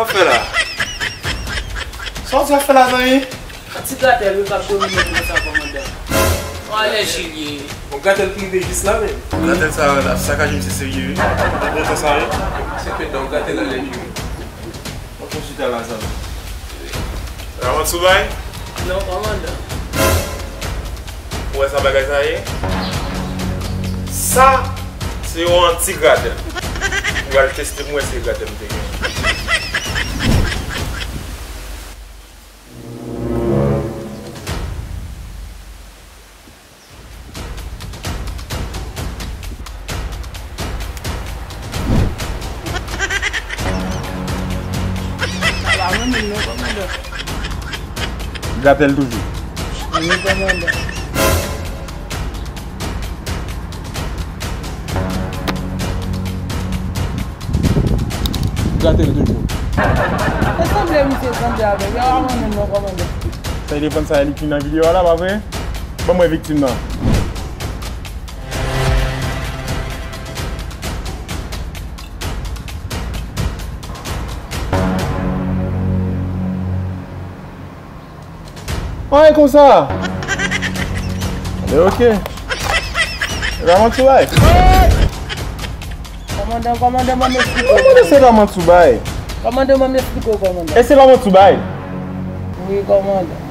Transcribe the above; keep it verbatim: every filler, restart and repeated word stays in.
Sa w ap fè la? Sa w ap fè la, zanmi? Ti gratèl wi k ap domine m konsa, kòmandan. Yon alèji l ye. Yon gratèl ki rive jis la menm. Gratèl sa a, l ap sakaje m, se serye wi. Ou kontan sa wi? Se pèdan, yon gratèl alèji wi. Mwen fon chita la, zanmi. Ramansoubay? Non, kòmandan. Ou wè sa bagay sa ye? Sa, se yon anti gratèl. M pral teste pou m wè si se gratèl m te gen. Pa mwen menm non, kòmandan. Gratèl toujou. Wi, kòmandan. Gratèl toujou. Sa sanble misye sanble avèk. Yo, pa mwen menm non, kòmandan. Sa e defann sa li ki nan videyo a la, pa vre? Ban m wè viktim nan. Anyen konsa. Anben, oke. Ramansoubay. Kòmandan, kòmandan, ban m eksplike w. Kòmandan, se Ramansoubay. Kòmandan, ban m eksplike w, kòmandan. E se Ramansoubay? Wi, kòmandan.